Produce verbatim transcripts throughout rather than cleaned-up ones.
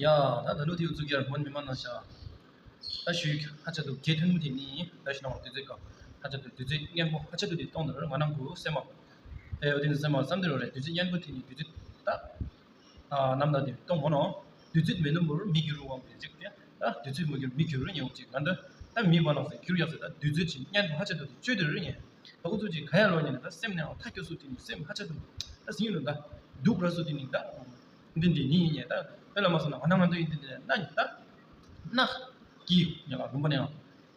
ཡ། ད་ད་ལོ་དེའུ་ཚུགས་ཀྱར་མོན་མི་མང་ན་ཤ། ད་ཞུས་ཧ་ཆ་དུ་གེ་ཐུན་མུ་དེ་ནི་ད་ཞི་ནང་དུས་ཚོད་ཀ་ཧ་ཆ་དུ་དུས་ཚོད་སྙན་པོ་ཧ་ཆ་དུ་དེ་གཏོང་དུ་ང་ནང་གུ་སེམས་མ། ཨེ་འོ་དེ་ནི་སེམས་མ་བསམ་དུ་རོ་རེད། དུས་ཚོད་སྙན་པོ་དེ་ནི་དུས་ཚོད་ད་ནམ་ད་དེ་གཏོང་མོ་ནོ། དུས་ཚོད་མེད་ནོ་མོར་མི་འགྱུར་བ་མི་ཅིག་དེ་ད་དུས་ཚོད་མི་འགྱུར་མི་འགྱུར་ཉེ་འོ་ཅིག་ང་འདི་ད་མི་བ་ནང་སེ་འགྱུར་ཡག་སེ་ད་དུས་ཚོད་ཅིག་སྙན་པོ་ཧ་ཆ་དུ་དེ་བཅོས་དུ་རོ་ཉེ། ད་འུ་ཚོ་ཅིག་ག་ཡ་ལོ་ཉེ་ནི་ད་སེམས་ནས་ཐ་སྐྱོ་སུ་དེ་ནི་སེམས་ཧ་ཆ་དུ་ད་སྙིང་ལོ་ད་སྡུག་ར་སུ་དེ་ནི་ད། འདི་འདི་ནི་ཡིན་ད། དཔེ་ལ་མ་སོང་ན་ང་ན་ང་འདི་ཡིན་འདི་འདི་ན་ཉི་ད། ན། གི་ཉ་ལ་ལུང་པ་ནས་ཡང་།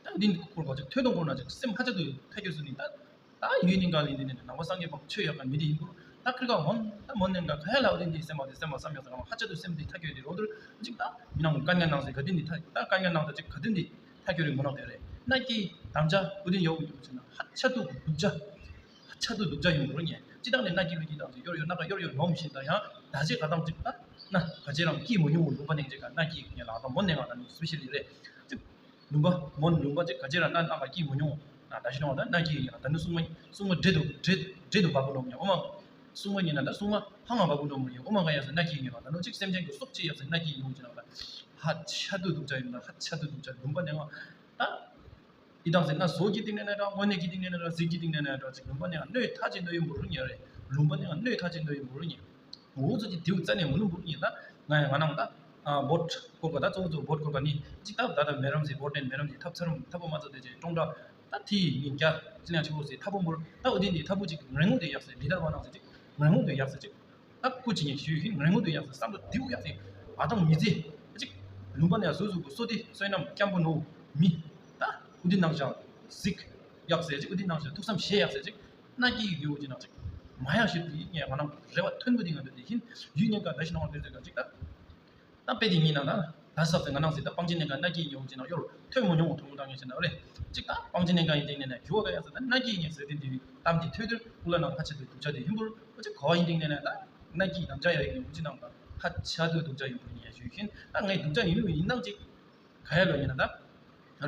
ད་འདི་འདི་ཁོར་གོ་ཅིག་ཐོས་དང་ཁོར་ན་ཅིག་སེམས་ཧ་ཅང་དུ་ཐ་ཁྱོད་སུ་ནི་ད། ད་ཡུལ་ནི་འགའ་ལི་འདི་ནི་ནང་པ་སངས་རྒྱས་པ་ཆོས་ཡག་ག་མི་འདི་ཡིན་པུར་ད་ཁིར་ག་མོན་ད་མོན་ནས་འགའ་ག་ཡ་ལ་འོ་འདི་འདི་སེམས་པ་འདི་སེམས་པ་བསམ་ཡག་ས་ག་མ་ཧ་ཅང་དུ་སེམས་འདི་ཐ་ཁྱོད་འདི་རོ་དུར་ཅིག་ད་མི་ནང་དཀའ་ངལ་ནང་སེ་ག་འདི་འདི་ཐ་ད་དཀའ་ངལ་ནང་ད་ཅིག་ག་འདི་འདི་ཐ་ཁྱོད་རི་མོ་ནང་དེ་རེད་ན་ཀི་དམ་བཅའ་འོ་འདི་ཡོག་ཡོག་ཆེ་ན་ཧ་ཅང་དུ་སྡུག་ཅག་ཆ་དུ་སྡུག་ཅག་ཡོང་འགྲོ་ཉེ། ཅི་དང་ནས་སྣ་སྐྱིད་ལུས་ཀྱི་དང་ཅིག་གཡོར་ཡོད་སྣ་ཁ་གཡོར་ཡོད་ལོམ་བཞིན་དང་ཡང་ད་ཅི་ག་དང་ཅིག་ད་སྣ་ག་ཅི་རང་སྐྱིད་མོ་ཉུང་ལུང་པ་ནས་ཅིག་ག་སྣ་སྐྱིད་ཉེ་ལག་དང་མོ་ནས་ང་དང་ནི་སུ་ཤི་ལི་རེད། ཅིག་ལུང་པ་མོ་ལུང་པ་ཅིག་ག་ཅི་རང་སྣ་སྣ་ཁ་སྐྱིད་མོ་ཉུང་ད་ད་ཤི་ནོ་ད་སྣ་སྐྱིད་ཉེ་ད་ནི་སྲུང་མ་སྲུང་མ་འདྲེ་དུ་འདྲེ་འདྲེ་དུ་བབ་པོ་ལོམ་ཉེ་ཨོ་མ་སྲུང་མ་ཉེ་ན་ད་སྲུང་མ་ཧ་ང་བབ་པོ་ལོམ་ཉེ་ཨོ་མ་ག་ཡ་ས་སྣ་སྐྱིད་ཉེ་ལག་ད་ནོ་ཅིག་སེམས་ཅན་གྱི་སྲོག་ཅི་ཡ་ས་སྣ་སྐྱིད་ཉུང་ཅི་ན་ད་ཧ་ཆ་དུ་སྡུག་ཅག་ཡིན་ད་ཧ་ཆ་དུ་སྡུག་ཅག་ལུང་པ་ནས་ང་ད། ཡི་དམ་ཟེར་ན་བཟོ་གི་སྟེང་ནས་ན་འདྲ་དངོས་གནས་ཀྱི་སྟེང་ནས་ན་འདྲ་གཟིགས་ཀྱི་སྟེང་ནས་ན་འདྲ་ཅིག་ལུང་པ་ནས་གནོད་ཐག་ཆེ་འདོད་ཡོད་འབུར་ཉེ་རེད། ལུང་པ་ནས་གནོད་ཐག་ཆེ་འདོད་ཡོད་འབུར་ཉེ། འོ་ཚོ་ཅིག་དེའུ་རྩ་ནས་མུ་ལུང་འབུར་ཉེ་ད་ང་ཡང་ང་ནང་ད་བོད་སྐོར་ག་ད་གཙོ་བོ་གཙོ་བོ་བོད་སྐོར་ག་ནི་ཅིག་ད་ད་ད་མེ་རམ་ཟེར་བོད་ནས་མེ་རམ་ཟེར་ཐབ་ཚ་རུམ་ཐབ་པོ་མ་ཚོ་དེ་ཅིག་ཀྲོང་ཀྲ་ད་ཐི་ཡི་རྒྱ་ཅི་ལ་ཆི་བོ་ཟེར་ཐབ་པོ་འབུར་ད་འོ་དེ་ནི་ཐབ་པོ་ཅིག་ངན་ངོ་དེ་ཡག་ཟེར་ལི་དར་བ་ནང་ཟེར་ཅིག་ངན་ངོ་དེ་ཡག་ཟེར་ཅིག་ད་སྐུ་ཅི་ཉེ་ཞུས་ཤིང་ངན་ངོ་དུ་ཡག་སེ་བསམ་བློ་དེའུ་ཡག་སེ་ཨ་དང་མི་ཚེ་ཅིག་ལུང་པ་ནས་སོ་སོ་གི་སོ་དེ་བསོད་ནམས་སྐྱམ་པོ་ནོ་མི་ད་འུ་དི་ནང་བཞག་གཟིགས་ཡག་སེ་ཅིག་འུ་དི་ནང་བཞག་ཐུགས་བསམ་བཞེས་ཡག་སེ་ཅིག་སྣ་སྐྱིད་ཡོད་ཅི་ནང་ཅིག་མ་ཡག་ཞིག་དུ་ཡིན་ངས་ང་རང་རེ་བ་མཐོན་པོ་དེ་ང་དུ་དེ་བཞིན་ཡུལ་ཉེན་ཁ་ད་ཞི་ནང་བ་དེ་ཚོ་ག་ཅིག་ད་ད་དཔེ་དེ་ཉིད་ནང་ད། ད་ཟབ་ཟེར་ང་ནང་ཟེར་ད་སྤང་ཆེན་གནས་ཁང་སྣ་སྐྱིད་ཡོང་ཅེ་ན་གཡོར་ཐོས་མོ་ཉོང་ཐོང་དང་ངེས་ཤེས་ན་རེད། ཅིག་ད་སྤང་ཆེན་གནས་ཁང་ཡིན་དེ་ནས་ནས་རྒྱུ་བ་ག་ཡ་ཟེར་ད་སྣ་སྐྱིད་ངེས་ཟེར་དེ་འདི་གཏམ་དེ་ཐོས་དུས་ཀུ་ལ་ནང་ཁ་ཆེ་དུ་སྡུག་ཅག་དེ་ཡིན་པུར་ཨོ་ཅིག་གོ་བ་ཡིན་དེ་ནས་ནས་ད་སྣ་སྐྱིད་དང་ཅག་ཡ་ཡིན་ཡོང་ཅི་ནང་ད་ཁ་ཆ་དུ་སྡུག་ཅག་ཡིན་པུར་ཉེ་ཞུས་ཤིན་ད་ངས་སྡུག་ཅག་ཡིན་ལུགས་ཡིན་ནང་ཅིག་ག་ཡ་ལོ་ཡིན་ན་ད་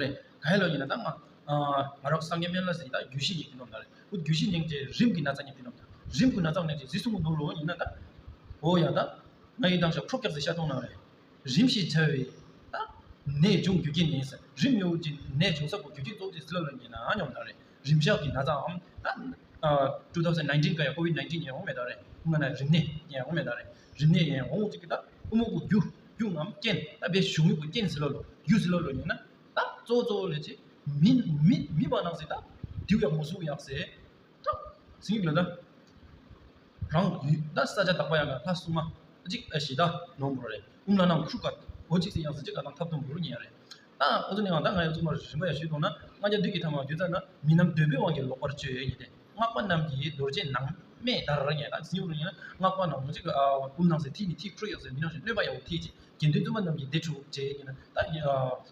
རེད་ག་ཡ་ལོ་ཡིན་ན་ད་ང་ང་རོགས་སངས་རྒྱས་སྨན་བླ་ཟེར་ད་རྒྱུད་བཞི་ཉིད་ཀྱི་ནོམ་ད་རེད་ཨོ་རྒྱུད་བཞི་ཉིད་ཀྱི་རིམ་གྱི་ན་ཚ་ཉིད་ཀྱི་ནོམ་ད་རིམ་གྱི་ན་ཚ་ཉིད་ཀྱི་ཟི་སུ་མོ་ནོར་ལོ་ཡིན་ན་ད་ཨོ་ཡ་ད་ང་ཡི་དང་ཞག་ཁྲོ་སྐྱག་ཟེར་ཤ་གཏོང་ན་རེད། རིམ་ཞིག་བྱ་བའི་ད་ནད་འབྱུང་རྒྱུ་རྐྱེན་ཡིན་ཟེར། རིམ་ཡོད་ཀྱི་ནད་འབྱུང་ས་གོ་རྒྱུ་རྐྱེན་གཙོ་བོ་དེ་སི་ལ་ལ་ཉེ་ན་སྙོམས་ད་རེད། རིམ་བཞག་གི་ན་ཚའམ་ད་two thousand nineteen་ག་ཡ་COVID nineteen་ཡང་འོང་མེད་ད་རེད། ང་ན་རིམས་ནད་ཡང་འོང་མེད་ད་རེད། རིམས་ནད་ཡང་འོང་ཅིག་གི་ད་དབུ་མ་གོ་རྒྱུ་རྒྱུ་ངམ་རྐྱེན་ད་བེད་གཞུང་ཡུག་གི་རྐྱེན་སི་ལ་ལོ་རྒྱུ་སི་ལ་ལོ་ཉེ་ན་ད་གཙོ་བོ་གཙོ་བོ་ལས་ཅི་མི་མི་མི་བ་ནང་སི་ད་དེའུ་ཡག་མོ་སུ་ཡག་སེ། ད་ཟིང་ལ་ད། རང་ཡུལ་ད་ས་ཆ་དག་པ་ཡང་ན་ལྷ་སུ་མ་གཅིག་ཨ་ཞི་ད་ནོར་བུ་རེད། ཨུམ་ལ་ནང་ཁྲུ་ཀ་འོ་གཅིག་སི་ཡང་སི་གཅིག་ག་དང་ཐབ་དུམ་བུ་རུ་ཉེ་རེད། ད་ཨ་ཚོ་ནི་ང་ད་ང་ཡང་ཚུགས་མ་རིམ་པ་ཡང་ཞུས་དོང་ན་ང་རྒྱ་འདུས་ཀྱི་ཐ་མ་རྒྱུ་ད་ན་མི་རྣམས་འདོད་པའི་དབང་གིས་ལོག་པར་སྤྱོད་ཡོད་ཉེ་དེ་སྔགས་པ་རྣམས་ཀྱིས་རྡོ་རྗེ་ནང་སྨད་དར་ཉེ་ད་ཟིང་རུ་ཉེ་ན་སྔགས་པ་ནང་གཅིག་ཨ་ཨུམ་ནང་སི་ཐིག་ནི་ཐིག་ཁྲུ་ཡང་སི་མི་ནང་བཞིན་གནོད་པ་ཡང་ཐིག་གཅིག་དགེ་འདུན་བཙུན་པ་རྣམས་ཀྱིས་སྡེ་དྲུག་བཅས་ཡིན་ན་ད་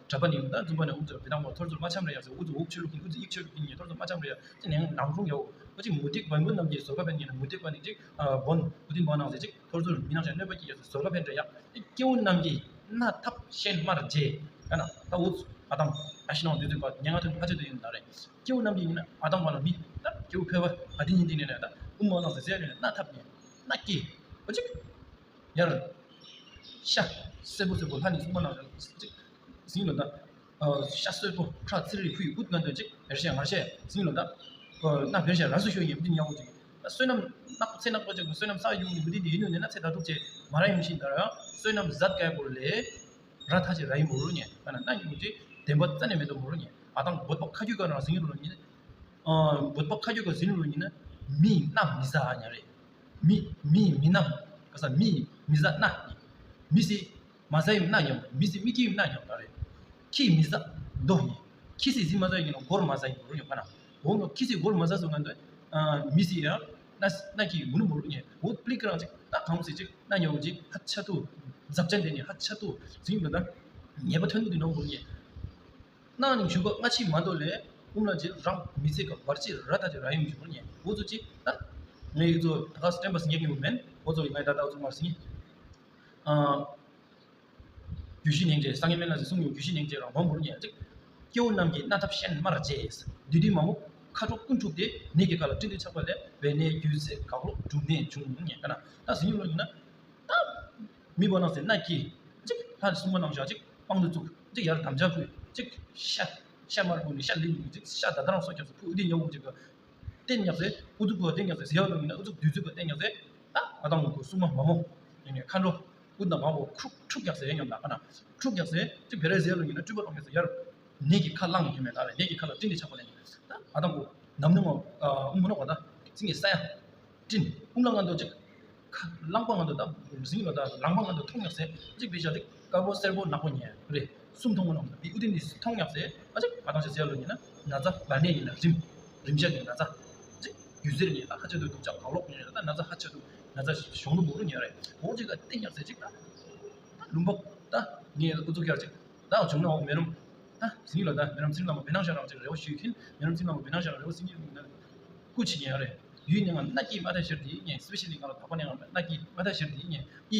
གྲྭ་པ་ནི་ཡོང་ད་བཙུན་པ་ནི་ཨུ་ཚུ་བེ་དང་པོ་ཐོར་ཚུར་མ་འཆམ་རེ་ཡག་ཟེར་ཨུ་ཚུ་འུག་ཆོས་ལུགས་ཀྱི་ཨུ་ཚུ་ཡིག་ཆོས་ལུགས་ཀྱི་ཉེ་ཐོར་ཚུར་མ་འཆམ་རེ་ཡག་ཅི་ནས་ནང་རུང་ཡོད་ཨུ་ཅི་མུ་ཏིག་བན་བུ་རྣམས་ཀྱིས་ཟོར་ཁ་ཕན་ཡིན་ན་མུ་ཏིག་བ་ནི་ཅིག་བོན་ཨུ་ཏིན་བ་ནང་ཟེར་ཅིག་ཐོར་ཚུར་མི་ནང་བཞིན་གནོད་པ་ཀྱི་ཡག་ཟེར་ཟོར་ཁ་ཕན་རེ་ཡག་སྐྱེ་བོ་རྣམས་ཀྱིས་སྣ་ཐབས་ཤན་མར་བརྗེ་ཨ་ན་ད་ཨུ་ཚུ་ཨ་དམ་ཨ་ཤི་ནང་དུས་དུས་པ་ཉེ་ང་ཐོན་ཕ་ཆེ་དུ་ཡིན་ད་རེད་སྐྱེ་བོ་རྣམས་ཀྱིས་ཡིན་ན་ཨ་དམ་བ་ལ་མི་ད་སྐྱེ་བོ་ཕལ་བ་ཨ་དི་ཡིན་དི་ནས་ནས་ད་ཨུ་མ་ནང་ཟེར་ཟེར་ནས་སྣ་ཐབས་ཉེ་སྣ་སྐྱེ་ཨུ་ཅིག་ཡར། ཤ། སེར་པོ་སེར་པོ་ལྷ་ནི་སྲུང་མ་ནང་བཞིན་ཅིག་ཟིང་ལོ་ད། ཤ་སེར་པོ་ཁྲག་ཚིལ་རིལ་བུ་ཡི་འབུད་ངན་དོན་ཅིག་བེར་ཤ་ངར་ཤ་ཟིང་ལོ་ད། སྣ་བེར་ཤ་ར་སུ་ཤོ་ཡིན་བུ་ཉ་འོ་ཅིག་བསོད་ནམས་ནག་ཚེ་ནག་པོ་ཅིག་བསོད་ནམས་ས་ཡོང་གི་བུ་དི་འདི་ཡིན་ནོ་ནས་ན་ཚེ་ད་དུག་ཅེ་མ་ར་ཡོང་ཤིང་ད་ར་བསོད་ནམས་ཟད་ག་གོ་ལེ། ར་ཐ་ཅེ་ར་ཡིན་མོ་རུ་ཉེ་ཨ་ན་ན་ཡིན་མོ་ཅིག་བདེན་པ་རྩ་ནས་མེད་དོ་མོ་རུ་ཉེ་ཨ་དང་བོད་པ་ཁ་རྒྱུད་ག་རང་ཟིང་ལོ་ཉེ། བོད་པ་ཁ་རྒྱུད་ག་ཟིང་ལོ་ཉེ་ན་མིའི་སྣ་མི་ཟ་ཨ་ཉ་རེད། མི་མི་མི་རྣམས་ག་ས་མི་མི་ཟ་སྣ་ཉེ། མི་སི་མ་ཟ་ཡིན་སྣ་ཉམས་མི་སི་མི་སྐྱིད་ཡིན་སྣ་ཉམས་ད་རེད། ཁྱི་མི་ཟ་རྡོ་ཉེ། ཁྱི་སི་ཟི་མ་ཟ་ཡིན་ན་སྒོར་མ་ཟ་ཡིན་རུ་ཉོ་ག་ན། འོ་ནོ་ཁྱི་སི་སྒོར་མ་ཟ་སོང་ན་འདོད། མི་སི་ཡང་སྣ་སྣ་ཁྱི་མུ་ནུ་མུ་རུ་ཉེ། འོ་པླིག་རང་ཅིག་ད་གང་སི་ཅིག་སྣ་ཉོ་ཅིག་ཧ་ཆ་ཏུ། འཛབ་ཅན་དེ་ནི་ཧ་ཆ་ཏུ་ཟིང་དུ་ད། ཉེས་པ་ཐོན་དུ་དེ་ནོ་མུ་རུ་ཉེ། གནང་ནས་བཞུགས་པ་སྔ་ཕྱི་མ་གཏོགས་ལས་དབུ་མ་ལ་རྗེ་རང་མི་ཚེ་ག་བར་ཆད་ར་ད་ཅིག་ར་ཡིན་བཞུགས་ཉེ་འུ་ཚོ་ཅིག་ད། ངས་ཡིག་ཚོ་ད་ག་སི་ཊེམ་པ་སི་ངེག་ཉེ་བོ་མེན་འུ་ཚོ་ཡི་ངའི་ད་ད་འུ་ཚོ་མར་སི་ངེ། རྒྱུད་བཞི་སྙིང་རྗེ་སངས་རྒྱས་སྨན་བླ་ཟེར་གསུང་ཡོད་རྒྱུད་བཞི་སྙིང་རྗེ་རང་མོ་མུར་ཉེ་ཅིག་སྐྱེ་བོ་རྣམས་ཀྱིས་སྣ་ཐབས་ཤན་མར་བཅད། བདུད་སྡེ་མ་མོ་ཁ་དྲོ་ཀུན་འཁྲུགས་ཏེ། ནད་ཀྱི་ཁ་ལ་སྤྲིན་དུ་ཆགས་པ་ལས། བའི་ནད་རྒྱུ་ཚེ་གག་ལོག་འབྲུམ་ནད་འབྱུང་ཉེ་ག་ན་ད་ཟིན་ཡུལ་ལོ་ཡིན་ན། ད། མི་བ་ནང་སེ་སྣ་སྐྱིད། ཅིག་ད་སྲུང་མ་ནང་བཞག་ཅིག་པང་དུ་བཙུགས། ཅིག་ཡར་དམ་བཅའ་ཕུལ། ཅིག་ཤ་ཤ་དམར་ཕུལ་ནས་ཤ་ལིང་ཅིག་ཤ་ད་ད་རང་སོ་རྒྱབ་སུ་ཕུལ། འུ་དེ་ཉོ་གོ་ཅིག་གི་རྟེན་ཉག་ཟེ་ཨུ་ཚུགས་པོ་རྟེན་ཉག་ཟེ་ཟེར་བ་ལ་ཡིན་ན། ཨུ་ཚུགས་བདུད་རྩི་པོ་རྟེན་ཉག་ཟེ། ད་ང་དང་གི་སྲུང་མ་མ་མོ་ཡིན་ནས་མཁའ་འགྲོ་ཨུ་དང་མ་བོ་ཁྲུག་ཁྲུག་རྒྱག་ཟེ་ཉམས་ད་ཨ་ན་ཁྲུག་རྒྱག་ཟེ། ཅིག་བེ་རེ་ཟེར་བ་ལ་ཡིན་ན་སྤྲུལ་པ་གཏོང་རྒྱག་ཟེ། ཡར་ནད་ཀྱི་ཁ་ལངས་ཡོད་མེད། ད་ལ་ནད་ཀྱི་ཁ་ལ་སྤྲིན་གྱི་ཆགས་པ་ལ་ཡིན། ད་ང་དང་གི་ནམ་ནུ་མ་ཨུ་མོ་ནོ་ག་ད་ཅིག་ངས་ས་ཡ། སྤྲིན་དབུ་མ་ལ་ང་དོ་ཅིག་ཁ་རླངས་པ་ང་དོ་ད་ཟིང་ལ་ད་རླངས་པ་ང་དོ་མཐོང་ཡག་ཟེ། ཅིག་བེ་ཤ་ཏིག་དཀར་པོ་སེར་པོ་ནག་པོ་ཉེ་རེ་གསུམ་མཐོང་གོ་ནོ་ད་འུ་དེ་ནི་མཐོང་ཡག་ཟེ། ཨ་ཅིག་ང་དང་ཅིག་ཟེར་ལོ་ཡིན་ན་ན་ཚ་ལ་ནད་ཡིན་ན་རིམས་རིམས་ཤ་ཡིན་ན་ཚ་ཅིག་རྒྱུ་ཟེར་ཉེ་ད་ཁ་ཆེ་དུ་དུག་ཅག་གང་ལོག་ཉེ་ད་ན་ཚ་ཁ་ཆེ་དུ་ན་ཚ་གཞོང་དུ་འབུར་ཉེ་རེ་འོ་ཅིག་ད་ཏིག་ཡག་ཟེ། ཅིག་ད་ལུང་པ་ད་ངས་ཨུ་ཚུགས་ཡག་ཅིག་ད་བྱུང་ན་འོག་མེ་རུམ། ད་ཟིན་ལ་ད་མེ་རམ་ཚིག་ལ་མ་བེ་ནང་ཤ་རང་ཅིག་རེ་བ་ཞུས་ཁིན། མེ་རམ་ཚིག་ལ་མ་བེ་ནང་ཤ་རང་རེ་བ་ཟིན་གྱི་ན་སྐུ་ཆི་ཉན་རེ། ཡུལ་ནི་ང་མནའ་སྐྱེལ་མ་ད་ཤར་དེ་ཉན། སི་པེ་ཤལ་ལི་ང་ལ་ད་པ་ནས་ང་མནའ་སྐྱེལ་མ་ད་ཤར་དེ་ཉན། ཨི་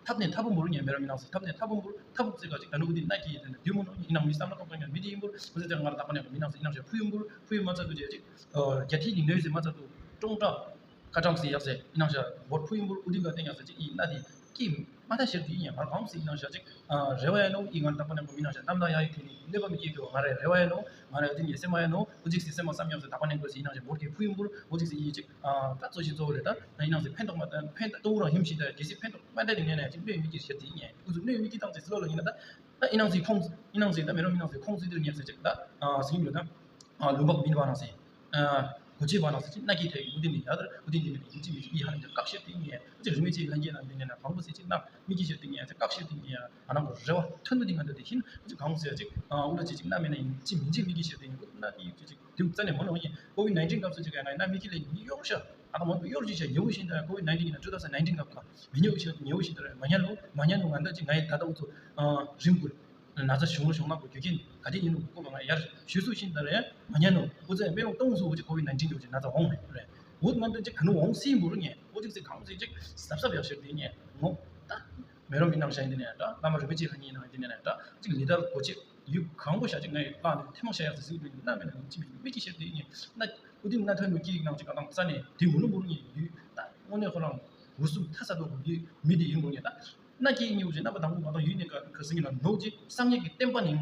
ཐབ་ནས་ཐབ་བུ་འབུར་ཉན། མེ་རམ་མི་ནང་སི་ཐབ་ནས་ཐབ་བུ་འབུར་ཐབ་བུ་ཚིག་ག་ཅིག་ད་ནུ་གུ་དེ་མནའ་སྐྱེལ་དེ་ནས་དུས་མོ་ནོ་ཨི་ནང་མི་བསམ་ན་ཏོང་ཏོང་ཉན་མི་དེ་ཡིན་འབུར་མི་ཚེ་དེ་ང་ལ་ད་པ་ནས་མི་ནང་སི་ཨི་ནང་ཤ་ཕུ་ཡིན་འབུར་ཕུ་ཡིན་མ་ཚ་དུ་ཅེ་ཅིག་རྒྱ་ཐིག་ནི་ནོས་སི་མ་ཚ་དུ་ཀྲོང་ཀྲ་ཀ་ཀྲང་སི་ཡག་སེ་ཨི་ནང་ཤ་བོར་ཕུ་ཡིན་འབུར་ཨུ་དིན་ག་ཏེ་ཡག་སེ་ཅིག་ཨི་ན་དེ་ཀི་མ་ད་ཤར་དེ་ཡིན་ཡང་ང་གང་སི་ཨི་ནང་ཤ་ཅིག་རེ་བ་ཡ་ནོ། ཨི་ང་ད་པ་ནང་གོ་མི་ནང་ཤ་གཏམ་དང་ཡ་ཡི་ཐི་ནི་ལེ་བ་མི་སྐྱེ་གི་ང་རེ་རེ་བ་ཡ་ནོ། ང་རེ་ཨུ་དིན་ཡ་སེ་མ་ཡ་ནོ། ཨུ་ཅིག་སི་སེ་མ་བསམ་ཡག་སེ་ད་པ་ནང་གོ་སི་ཨི་ནང་ཤ་བོར་ཀི་ཕུ་ཡིན་འབུར་ཨུ་ཅིག་སི་ཨི་ཅིག་ད་གཙོ་ཞིག་གཙོ་བོ་རེ་ད་ཨི་ནང་སི་ཕན་ཐོགས་མ་ད་ཕན་ཐོགས་རང་ཧིམ་ཤི་ད་གི་སི་ཕན་ཐོགས་མ་ད་དེ་ངས་ན་ཅིག་གནོད་མི་སྐྱེ་ཤར་དེ་ཡིན་ཡང་ཨུ་ཅིག་གནོད་མི་སྐྱེ་ཏང་ཅིག་སི་ལོ་ལ་ཡིན་ན་ད། ད་ཨི་ནང་སི་ཁོང་ཨི་ནང་སི་ད་མེ་རོ་མི་ནང་སི་ཁོང་སི་དེར་ཉེར་སི་ཅིག་ད་ཨ་སི་ཡིན་ལོ་ད་ཨ་ལུང་པ་མི་ནི་བ་ནང་སི་ཨ་གོ་ཆེ་བ་ནང་སི་ཅིག་ན་ཀི་ཐེ་ཡི་ཨུ་དིན་ནི་ཡ་དར་ཨུ་དིན་ནི་མི་ཡིན་ཅི་མི་ཅི་ཡི་ཧ་ལམ་ཅིག་བཀག་ཤེར་ཏིང་ཡ་ཅིག་རི་མི་ཅིག་ལྷན་རྒྱས་ནང་དེ་ནས་ན་བང་པོ་སི་ཅིག་ན་མི་ཀི་ཤེར་ཏིང་ཡ་ཅིག་བཀག་ཤེར་ཏིང་ཡ་ཨ་ནང་གོ་རེ་བ་ཐོན་ནི་དེ་ང་ད་དེ་ཧིན་ཅིག་གང་སི་ཅིག་ཨ་ཨུ་ལ་ཅིག་ཅིག་ན་མེ་ན་ཡིན་ཅི་མི་ཅི་མི་ཀི་ཤེར་ཏིང་ཡ་ཨུ་ན་དེ་ཡིན་ཅི་ཅིག་དེ་རྩ་ནས་མོ་ནོ་ཡིན། ཀོ་ཝིད་ནའིན་ཊིན་སྐབས་སུ་ཅིག་ཡ་ན་མི་ཀི་ལ་ཡིན་ཡོ་ཤ་ཨ་ད་མོ་ཡོ་ཅི་ཤ་ཉེ་བོ་ཤིན་ད་ཀོ་ཝིད་ནའིན་ཊིན་ཡིན་ན་ཊུ་ཐའུ་ཟན་ནའིན་ཊིན་སྐབས་ཀ་མི་ཉེ་བོ་ཤིན་ཉེ་བོ་ཤིན་ད་རེ་མ་ཉན་ལོ་མ་ཉན་ལོ་ང་ད་ཅིག་ང་ཡི་ད་ད་ཨུ་ཚོ་ཨ་རིམ་གུར། ན་ཚ་བྱུང་རུང་བྱུང་ན་གོ་རྒྱུ་རྐྱེན་ག་དེ་ཡིན་ནོ་ཁོ་ང་ཡར་ཞུ་སུ་ཤིན་ད་རེ་མ་ཉན་ནོ་ཨུ་ཚོ་ཡང་དཔེ་ལོང་གཏོང་སུ་འུ་ཅི་ཀོ་ཝིད་ནའིན་ཊིན་འུ་ཅི་ན་ཚ་འོང་མེད་རེད། འུ་ང་ཚོ་ཅིག་ག་ནུ་འོང་སྲིད་འབུ་རུ་ཉན་འུ་ཅིག་སི་གང་ཟིག་ཅིག་ཟབ་ཟབ་ཡག་ཤོད་དེ་ཉན་ངོ་ད། མེ་རོ་མི་ནང་ཤ་ཡིན་དེ་ནས་ད་བླ་མ་རིན་པོ་ཆེ་ལྷ་ཉིན་ནང་དེ་ནས་ད་ཅིག་ལི་དར་གོ་ཆེ་ཡུལ་གང་པོ་ཤ་ཅིག་ང་ཡི་བླ་ནི་ཐེ་མོ་ཤ་ཡག་ཟིག་ཟིག་མིན་ན་མེད་ན་ཅི་མི་མི་ཅི་ཤོད་དེ་ཉན་ན་འུ་དེ་ན་ཐོན་མི་ཀི་ནང་ཅིག་ག་དང་ས་ནས་དེ་མུ་ནུ་འབུ་རུ་ཉན་ཡུལ་ད་དངོས་གནས་ཁོ་རང་འུ་སུམ་ཐ་ས་དོ་གི་མི་དེ་ཡིན་འབུ་ཉན་ད། མནའ་སྐྱེལ་ཉེ་བོ་ཅིག་རྣམ་པ་དང་པོ་མ་གཏོགས་ཡུལ་ནས་ཀ་ཟིང་ལ་ནོག་ཅིག་སངས་རྒྱས་ཀྱི་བསྟན་པ་ནི།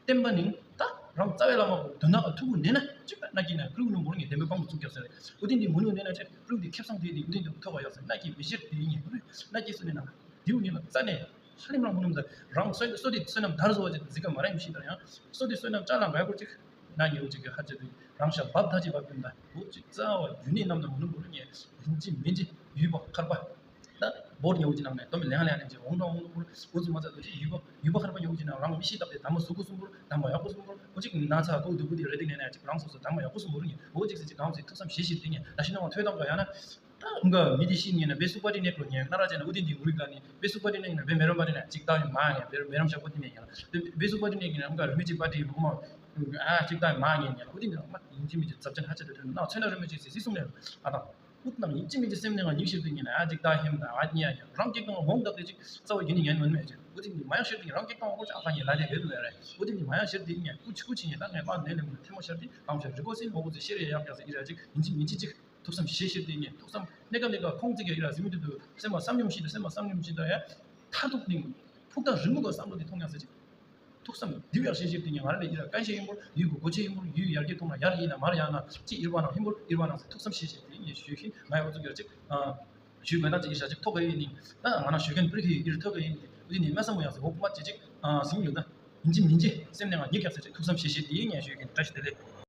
བསྟན་པ་ནི་ད་རང་རྩ་བའི་བླ་མ་པོ་དོན་དག་ཐུགས་ཁུར་ནས་ན་ཅིག་མནའ་སྐྱེལ་ན་ཀྲུག་ནུ་མོར་ངས་བདེན་པའི་དཔང་དུ་བཙུགས་ཀྱང་ཟེར། ཨུ་དིན་འདི་མུ་ནུ་ནས་ན་ཅིག་ཀྲུག་འདི་ཁེབས་སང་དེ་འདི་ཨུ་དིན་འདི་ཐོབ་པ་ཡག་ཟེར་མནའ་སྐྱེལ་མི་ཤེར་དེ་ཉེ་བོ་རེད། མནའ་སྐྱེལ་སུ་ནས་ན་དེའུ་ཉེ་ལ་རྩ་ནས་ཧ་ལིམ་རང་མུ་ནུ་མཛད་རང་སོ་སོ་དེ་བསོད་ནམས་དར་བཟོ་བ་ཅིག་འཛི་ཀ་མ་རེད་མི་ཤེས་ད་ཡང་སོ་དེ་བསོད་ནམས་ཅ་ལ་འགའ་སྐོར་ཅིག་ན་ཉེ་བོ་ཅིག་གི་ཧ་ཅེ་དུ་རང་ཤ་བབ་ཐ་ཅིག་བབ་ཀྱིན་ད་འུ་ཅིག་རྩ་བ་རྒྱུ་ནས་རྣམ་ན་མུ་ནུ་མོར་ངས་ཡིན་ཅི་མིན་ཅི་ཡུལ་པ་མཁར་པ། ད་བོར་ཉོ་གི་ནང་ནས་དོ་མི་ལེང་ལེང་ལེང་ཅིག་འོང་དང་འོང་དང་འོང་དུ་མ་ཚད་དུ་ཅིག་ཡུལ་པ་ཡུལ་པ་མཁར་པ་ཉོ་གི་ནང་རང་མི་ཤི་སྟབས་དེ་དམ་པ་གཟུགས་པོ་གསུམ་པོར་དམ་པ་ཡག་པོ་གསུམ་པོར་འོ་ཅིག་ན་ཚ་ཀོ་དུ་ཀུ་དེ་རེ་དེ་ནས་ནས་ཅིག་རང་སོ་སོ་དམ་པ་ཡག་པོ་གསུམ་པོར་ཉེ་འོ་ཅིག་སི་ཅིག་གང་ཚེ་ཐུགས་བསམ་བཞེས་ཤིག་དེ་ཉེ་ད་ཤི་ནང་བ་ཐོས་དང་ག་ཡ་ན་ད་འུ་ག་མི་དེ་ཤི་ཉེ་ན་བེ་སུ་པ་ཏི་ནེ་ཀོ་ཉེ་ན་ར་ཅེ་ན་འུ་དེ་འདི་འུ་རི་ག་ནི་བེ་སུ་པ་ཏི་ནེ་ཉེ་ན་བེ་མེ་རམ་པ་ཏི་ནེ་ཅིག་ད་ཡི་མ་ཉེ་བེ་མེ་རམ་ཤ་པོ་ཏི་ནེ་ཉེ་ན་བེ་སུ་པ་ཏི་ནེ་ཉེ་ན་འུ་ག་རི་མི་ཅིག་པ་ཏི་འུ་མ་ཨ་ཅིག་ད་ཡི་མ་ཉེ་ཉེ་ན་འུ་དེ་འདི་མ་ཡིན་གཅིག་མིན་གཅིག་ཚབ་ཅན་ཧ་ཅེ་དུ་ཐོན་ན་ཚོན་ན་རི་མི་ཅིག་སི་སི་སུང་ནེ་ཨ་དང་། ཨུ་ནམ་ཡིན་གཅིག་མིན་གཅིག་སེམས་ནང་ང་ཉིག་ཤེར་དུ་ཉན་ཨ་ཅིག་ད་ཧེམ་ད་ཨ་ཉི་ཡ་ཡ་རང་སྐྱེ་ཀང་མོང་བཏབ་དེ་ཅིག་རྩ་བ་ཡིན་ཉན་མིན་མེད་ཅིག་ཨུ་ཅིག་ནི་མ་ཡ་ཤེར་དུ་རང་སྐྱེ་ཀང་ཨོ་ཅག་ཁ་ཉན་ལ་དེ་བེད་ལ་རེ་ཨུ་ཅིག་ནི་མ་ཡ་ཤེར་དུ་ཉན་ཀུ་ཆི་ཀུ་ཆི་ཉན་ད་ངས་པ་ནས་ལེམ་ཐེ་མོ་ཤར་དུ་གང་ཤར་རི་གོ་སེ་ཨོ་ཅིག་ཤེར་ཡ་ཡག་ཡ་ཟེར་ཨི་ར་ཅིག་ཡིན་གཅིག་མིན་གཅིག་ཅིག་ཐུགས་བསམ་བཞེས་ཤེར་དུ་ཉན་ཐུགས་བསམ་གནས་སྐབས་འདི་ག་ཁོང་ཅིག་གི་ཨི་ར་ཟིན་མི་དུ་དུ་སེམས་པ་བསམ་སྙོམས་ཤིག་དུ་སེམས་པ་བསམ་སྙོམས་ཤིག་དུ་ཡ་མཐར་ཐུག་ནི་ཕུགས་ཐག་རིང་མོ་ག་བསམ་བློ་དེ་ཐོང་ཡ་ཟེར་ཅིག་ཐུགས་བསམ་འདི་ཡར་ཤེས་ཤེས་ཏེ་ངས་ང་རང་ལས་ཡིད་ལ་དཀའ་ཤེས་ཡིན་པོ་ཡུལ་གྱི་གོ་ཆེ་ཡིན་པོ་ཡུལ་ཡར་རྒྱས་ཐོག་ན་ཡར་ཡིན་ན་མར་ཡང་ན་ཅི་ཡིར་བ་ནང་ཧིན་པོ་ཡིར་བ་ནང་ཟེར་ཐུགས་བསམ་ཤེས་ཤེས་ཏེ་ངས་ཞུས་ཤིན་ང་ཡོད་ཚུགས་ཡར་ཅིག་ཞུས་མེད་ན་ཅིག་ཡིར་ཤ་ཅིག་ཐོག་ག་ཡིན་ནི་ད་ང་རང་ཞུས་མཁན་པིར་ཁི་ཡིར་ཐོག་ག་ཡིན་ནི་འུ་ནི་མ་བསམ་མོ་ཡང་ཟེར་འོ་ཀུ་མ་ཅི་ཅིག་ཟིང་ཡོད་ད་ཡིན་ཅི་མིན་ཅི་སེམས་ནས་ང་ཉིད་ཀྱང་ཟེར་ཅིག་ཐུགས་བསམ་ཤེས་ཤེས་ཏེ་ངས་ཞུས་ཤིན་བཀྲ་ཤིས་བདེ་ལེགས།